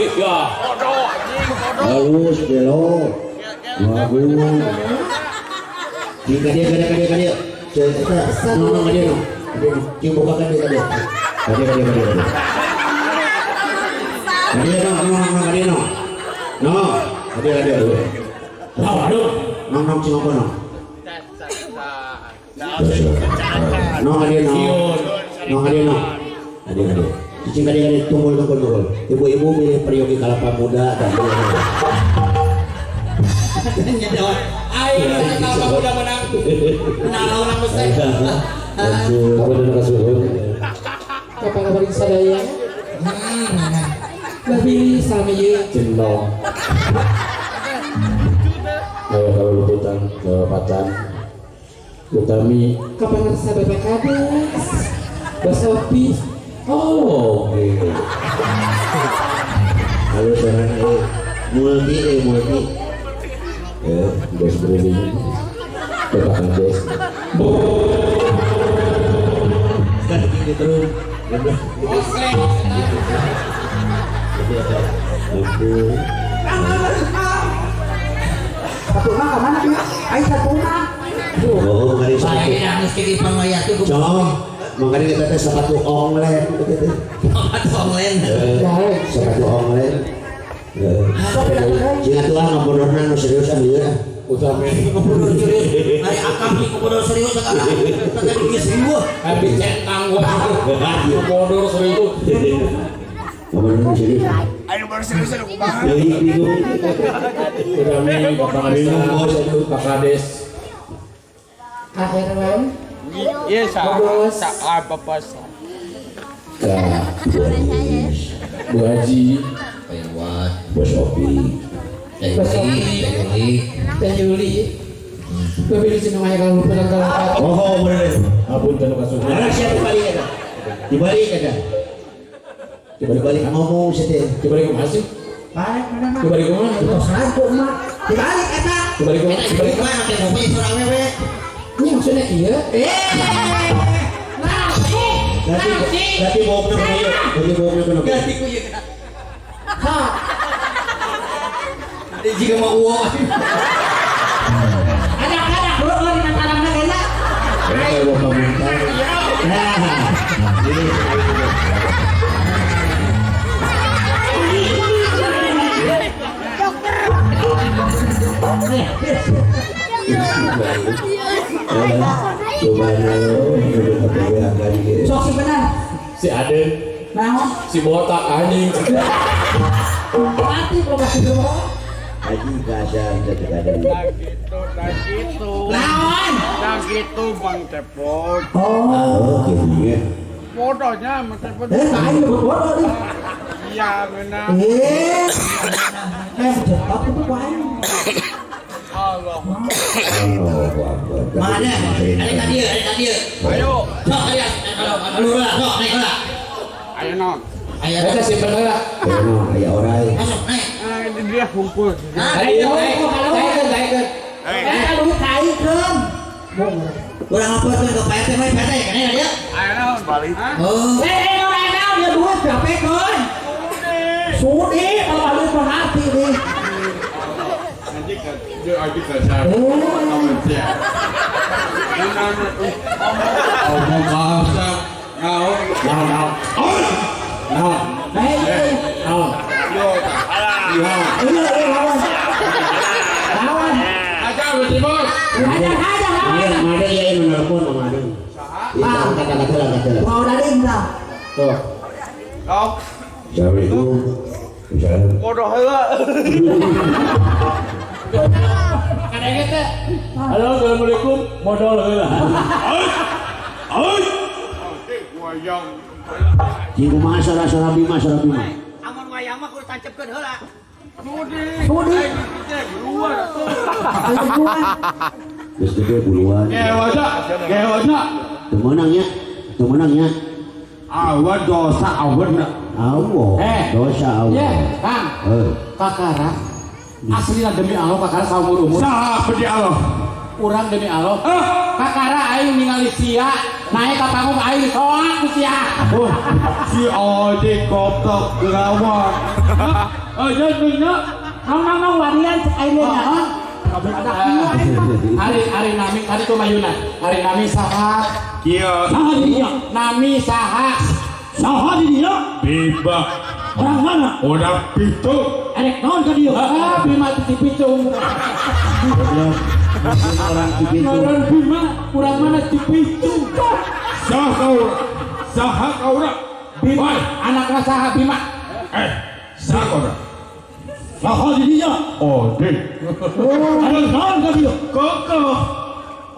Ya. Halus belo. Bagus. Jika dia kada kada kada. Eta no no dia no. Dia bukakan dia kada. Kada kada kada kada. Dia no no no kada no. No, kada kada. Aduh. Nong nong cing apa no? No kada no. No kada no. Kada kada. Cicing kada kada tunggul tunggul tunggul. Ibu-ibu milih peryogi kelapa muda dan Ayo, kelapa muda menang. Menang orang mesti. Aku dan kasuhun. Kapan kabar sadaya? Lebih sami ieu. Cendol. Ayo kalau luputan ke Patan. Utami. Kapan ngerasa Bapak Kades? Bos Opi. Oh, oke. Halo saran multi multi. Bos Brili. Bapak Kades. Kan gini terus. Satu mah kemana dia? Ayo satu mah. Oh, kali sepatu. Cong, makanya kita teh sepatu online gitu teh. Sepatu online. Sepatu online. Jika tuh ah ngabodorna nu serius ah lieur ah. Utami. Ngabodor serius. Ari akang di ngabodor serius sekarang. Tadi geus riweuh. Habis centang gua. Ngabodor serius. Ngabodorna serius. Ayo baru serius ada kumaha. Deui bingung. Utami Bapak Kades. Bapak Kades. Kak Erwan. Iya, sa. Bos. Sa apa sa. Kak Bu Haji. Bos Opi. Bos Opi. Teh Yuli. Lebih di sini mah kalau lupa kalau Oh, bener. Ampun dan kasuhun. Mana siapa dibalik ada? Dibalik ada. Dibalik ngomong sih. Dibalik kumaha sih? Balik mana mah? Dibalik kumaha? Tos lagu mah. Dibalik eta. Dibalik kumaha? Dibalik Kumaha make mobil surang wewe. Ini maksudnya iya. Nah, Berarti berarti bohongna kuno ieu. Berarti bohongna kuno. Ganti ku ieu. Ha. Jika mau uo. Ada-ada bro lagi tanamna kena. Eh, bapak muntah. Nah, ini Sok sih benar. Si Aden, Naon? si botak anjing. Mati kalau masih dulu. Haji kasar kadang. Nah gitu, nah gitu. Naon? Nah gitu Bang Tepot. Oh, gitu ya. Bodohnya Bang Tepot. Ayo bodoh nih. Iya, benar. Cepat itu aing. Allah. Allahu Akbar. Mana? Ada ka dieu, ada ka dieu. Ayo, Sok aya, alur lah, sok naik lah. Ayo non. Aya Eta simpen heula. Ayo no, aya orai. Masuk naik. Ini dia kumpul. Ayo, naik, naik, naik. Lu kaikeun. Urang laporkeun ke Pak RT, we Pak RT, kana dia. Ayo non. Balik. Oh. Naon dia duit berapa keun? Sudi kalau ada perhati nih. Nanti ke dia lagi ke saya. Omong kasar. Naon? Naon, naon. Naon, naon. Yo, Iya. Iya, lawan. Lawan. Aja bos. Hajar, hajar, lawan. Made ya nu nelpon Mang Adeng. Iya, kata-kata lah kata lah. Mau dari lah. Tuh. Kau Assalamualaikum. Waalaikumsalam. bodoh heula. Kadang teh. Halo, assalamualaikum. Modal heula. Wayang. Cing kumaha sora-sora Bima, sora Bima. Amun wayang mah kudu tancepkeun heula. Sudi. Sudi. Buruan atuh. Ayo buruan. Geus gede buruan. Gewasna, gewasna. Teu meunang nya. Teu meunang nya. Awan dosa awan. Allah. Dosa Allah. Ya, Kang. Eh, Kakara. Asli demi Allah kakara saumur umur. Saha pedi Allah. Urang demi Allah. Kakara aing ningali sia naik ka panggung aing soak ku sia. Si Odi goblok lawak. Oh, nya nya. Nong warian cek aing nya. Ari ari nami tadi tuh mayuna. Ari nami saha? Kieu. Saha di dinya? Nami saha? Saha di dinya? Bima. Orang mana? Orang pitu. Erek naon ka dieu? Ah, Bima ti Cipicung. Goblok. Orang Cipicung. Ngaran Bima, urang mana Cipicung? Saha kaura. Saha kaura. Bima, anakna saha Bima? Saha kaura. Saha di dinya? Odi. Erek naon ka dieu? Kokoh.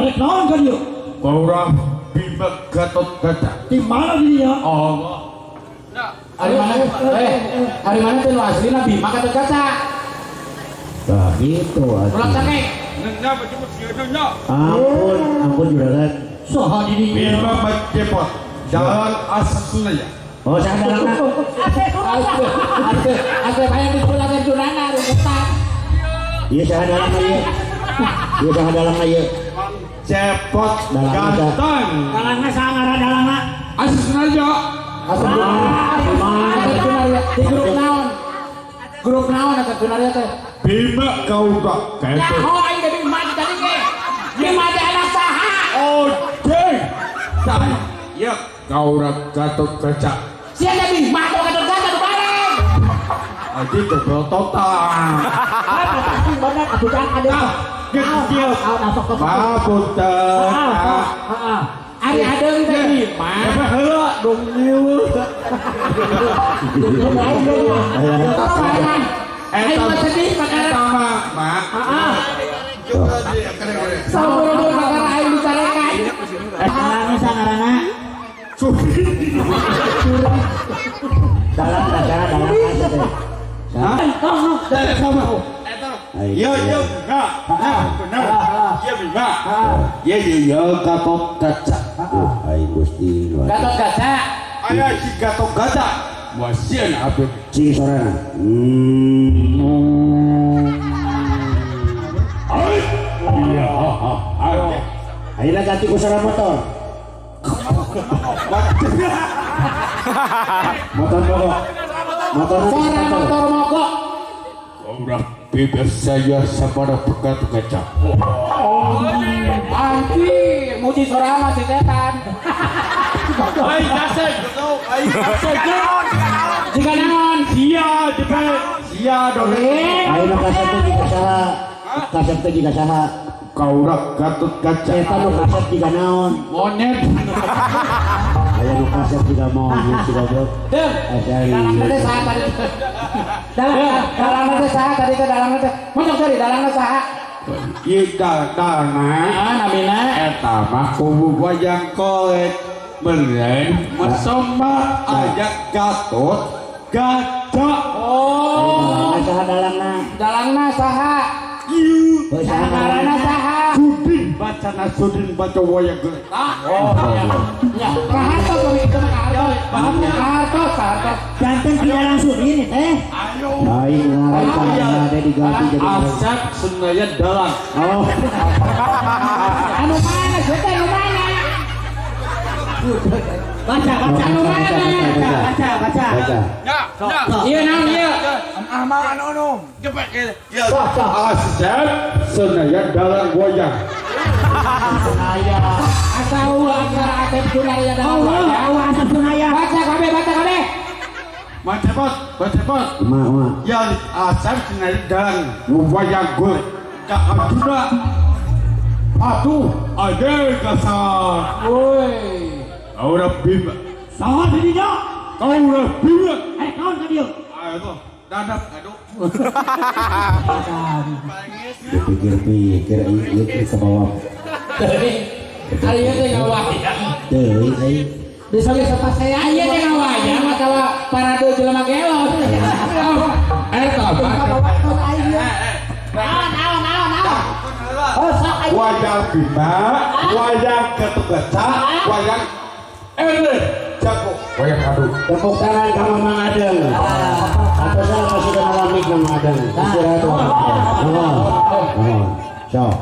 Erek naon ka dieu? Kaura Bima Gatot Kaca. Di mana di dinya? Allah. Ari mana? Ari mana teh nu aslina Bima Gatot Kaca? Tah gitu atuh. Ulah cakek. Ampun, ampun juragan. Saha di dinya? Bima Cepot. Jalan Asep Sunaya. Oh, saha dalangna? Atuh, atuh hayang dipulangkeun curana rukutan. Ieu saha dalangna ieu? Ieu saha dalangna ieu? Cepot Dalangna ganteng. Dalangna saha ngaran dalangna? Asep Sunaya. Asep Sunarya di grup naon? Grup naon Asep Sunarya teh? Bima Kaura. Nyaho aing teh Bima tadi ge. Bima teh anak saha? Odi. Saha? Ya, Kaura Gatot Kaca. Sia teh Bima teh Gatot Kaca nu bareng. Adi kebrototan. Pasti bener atuh can ada. Kecil. Mapunten. Ari adeung teh Bima. Heula dong nyieu. Aing mah sedih perkara Eta mah, Mak. saburu-buru perkara aing dicarekan. Dalangna saha ngaranna? Dalang saha dalang teh. Saha? Sama. Iya, iya, enggak. Benar. Iya, Bima. Iya, iya, Gatot Kaca. Aing Gusti. Gatot Kaca. Aya si Gatot Kaca. Wasieun abdi. Cing sorana. Iya. Ayeuna ganti ku suara motor. Motor mogok. Motor Suara motor mogok. Udah bebas saya sama Gatot Kaca. Anjir, muji sorana si setan. Aing kasep. Aing kasep. Jika naon? Sia depan. Sia dong. Ayeuna kasep teh jika saha? Kasep teh jika saha? Kaura Gatot Kaca. Eta nu kasep jika naon? Monyet. Aya nu kasep jika monyet si goblok. Deung. Dalangna teh saha tadi? Dalangna teh saha tadi teh dalangna teh? Monyok tadi dalangna saha? Ieu dalangna. Ah, namina eta mah kubu wayang kolek. Meren mesoma aya Gatot Kaca. Oh, saha dalangna? Dalangna saha? Ieu Saha ngaranna saha? Sudin bacana Sudin baca wayang golek. Oh, ya. Kahartos kami itu mah kahartos. Kahartos, kahartos. Janten ki dalang Sudin teh. Ayo. Aing ngaran saha teh diganti jadi Asep Sunaya dalang. Oh. Anu mana? Teh anu mana? Baca, baca, baca, baca, baca. Ya, ya. Ieu naon ieu? Asep Sunaya dalang wayang. Asau aksara Asep Sunarya dalang wayang. Allah Asep Sunarya. Baca kabeh, baca kabeh. Baca bos, baca bos. Ma, ma. Yang Asep Sunarya dalang wayang golek. Kak Abdullah. Aduh, ada kasar. Woi. Kaura Bima. Saha di dinya? Kaura Bima. Arek naon ka dieu? Ayo, dadas aduh. Dipikir-pikir ieu ke bawah. Ari ieu teh ngawayang. Teuing aing. Bisa bisa pasea ieu teh ngawayang masalah parade jelema gelo. Eta Naon naon naon naon. Oh, sok aing. Wayang Bima, wayang Gatot Kaca, wayang jago. Wayang adu. Tepuk tangan ka Mamang Adeng. Atau saya masih kenal mik Mamang Adeng. Istirahat wae. Mohon. Mohon. Sok.